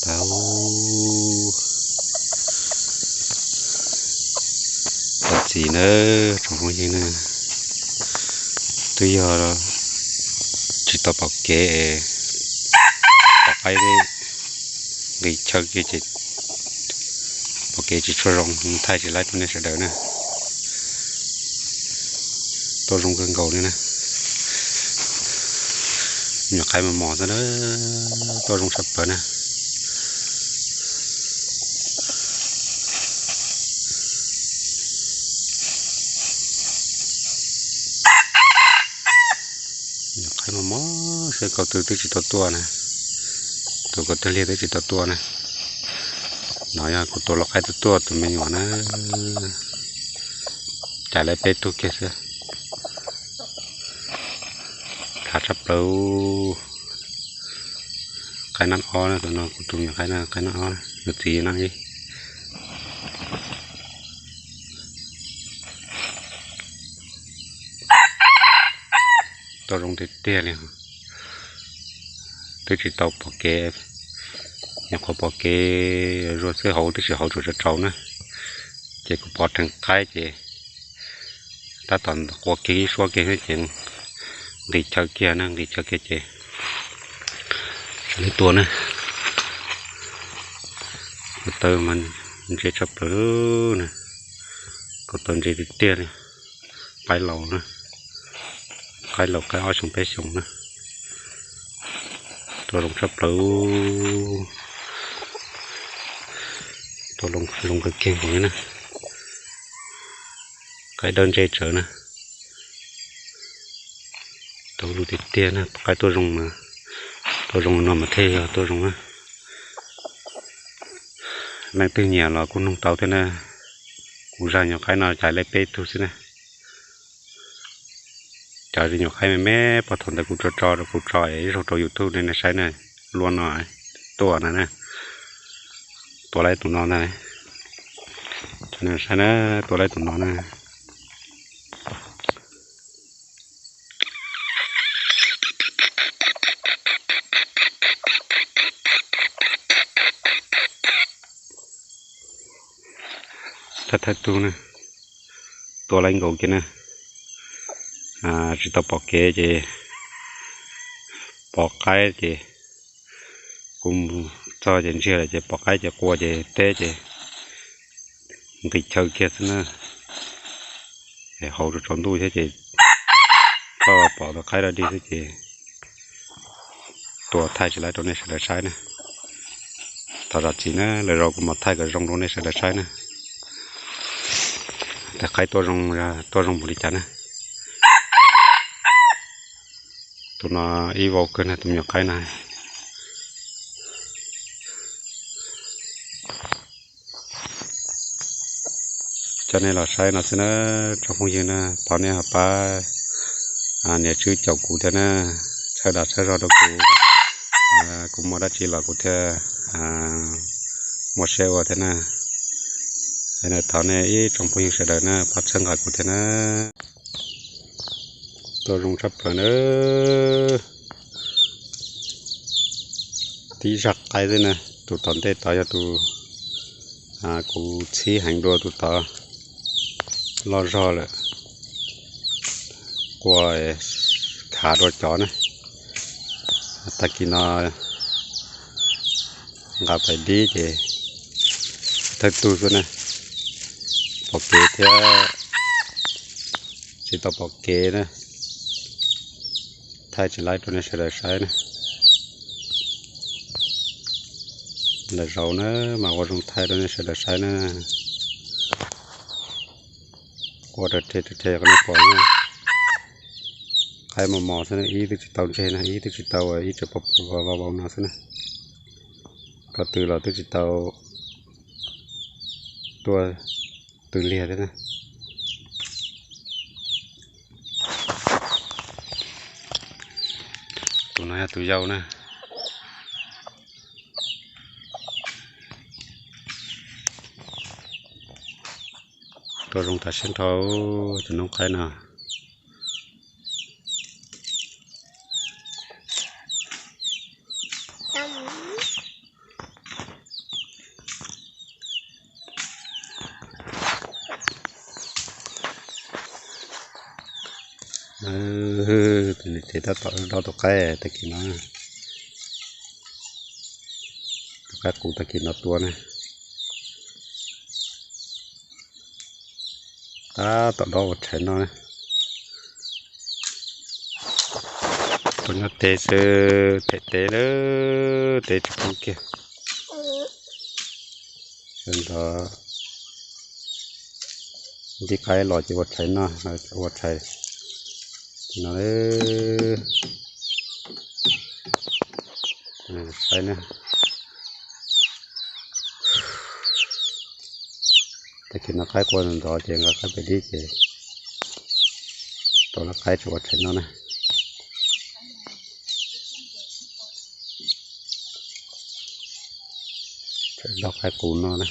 Lau, txog txiv na, tsoom phooj ywg na, twb yog tsis tau pom kev, pom qaib nqis chaw kiag ces pom kev tsis tshua zoo, thaij tsis laib rau nej sawv daws na. Tuaj zoo kawg nkaus li na. Nyuam qaib mos mos xwb na, tuaj zoo tshaj plaws na. Nyuam qaib mos mos, seb kaum tw twb tsis tau tuaj na. Tus kaum tw liag twb tsis tau tuaj na. No yog kuv tua lau qaib tuaj tuaj tus me nyuam na. Cais lawv peb tug kiag xwb. Khav tshaj plaws. Qaib nab ob na, tus no kuv tus me nyuam qaib na, qaib nab ob, nws txiv nab ib. Tuaj zoo tiag tiag li. Twb tsis tau pom kev, nyuam qhuav pom kev zuag xwb, hauv twb tsis hauv, tsuas tsaus tsaus na. Ces kuv pov rhees qaib ces tab tom qua kiag ib suab kiag xwb ces nqis chaw kiag na, nqis chaw kiag ces sawv daws tuaj na. Kuv taw mas ntse tshaj plaws na, kuv taw ntse tiag tiag li. Qaib laus na, qaib laus qaib ob xyoo peb xyoo na. Tuaj zoo tshaj plaws, tuaj zoo kawg kiag nkaus li na. Qaib dawb ntse tsawv na. Tau lus tiag tiag na, qaib tuaj zoo mas, tuaj zoo no mas thiaj yog tuaj zoo na. Leej twg nyiam los kuj noog tau thiab na. Kuv zaj nyuam qaib no cais lawv peb tug xwb na. Cov nyuam qaib me me puag thaum ntawd kuv tso tso rau kuv tso es ib zaug rau YouTube nej saib na, luaj no tuaj na na. Tua lawv tus no ntag, saib na, tua lawv tus no na. Thawj thawj tug na, tua lawv nkaus kiag na. Tsis tau pom kev ces pom qaib ces kuv txog ces ntsiag lawm ces pom qaib ces qua ces teb ces nqis chaw kiag xwb na. Es hauv rau tsaus ntuj thiab ces koj pom tus qaib dog dig xwb ces tua thaij tsis laib rau nej sawv daws saib na. Thov zam txim na, lwm zaus kuv mam thaij kom zoo rau nej sawv daws saib na. Tus qaib tuaj zoo, tuaj zoo npaum li cas na. Tus no ib vau kawg na, tus me nyuam qaib na. Coj nej los saib no xwb na, tsoom phooj ywg na, thov nej ho pab nias tswb caum kuv thiab na, txhawb dag txhawb zog rau kuv, kuv muaj dab tsi los kuv thiaj muaj siab ua thiab na. Thov nej ib tsoom phooj ywg sawv daws na pab txhawb nqa kuv thiab na. Tuaj zoo tshaj plaws na. Tib zaj qaib xwb na, tus tom ntej tod yog tus kuv txhib heev dua, tus tod loj zog lawm, qua khav dua cov na. Tag kis no nqa pais dib ces thawj tug xwb na, pom kev thiab tsis tau pom kev na. Thaij tsis laib rau nej sawv daws saib na. Lwm zaus na mas ua zoo thaij rau nej sawv daws saib na. Qua rau rhe rau rhe kom nej pom na. Qaib mos mos xwb na, ib twb tsis tau ntseg na, ib twb tsis tau, ib tseem pom pom vau vau no xwb na. Ko tw los twb tsis tau tuaj tw liag thiab na. Tus no yog tus yau na. Tuaj zoo tas siab nrho tus noob qaib no. Tus niam tsev tab tom dob tus qaib tag kis no, tus qaib qus tag kis no tua na. Tab tom dob ua tshais noj na. Tua nyob teg xwb, them teg lawm, teg tsis poob kiag. Sawv ntxov nti qaib los ces ua tshais noj, ua tshais no. Saib na, tag kis no qaib qua ntxov ces nqa qaib pem dib ces tau lawv qaib tsis ua tshais noj na. Tshais dob qaib qus noj na.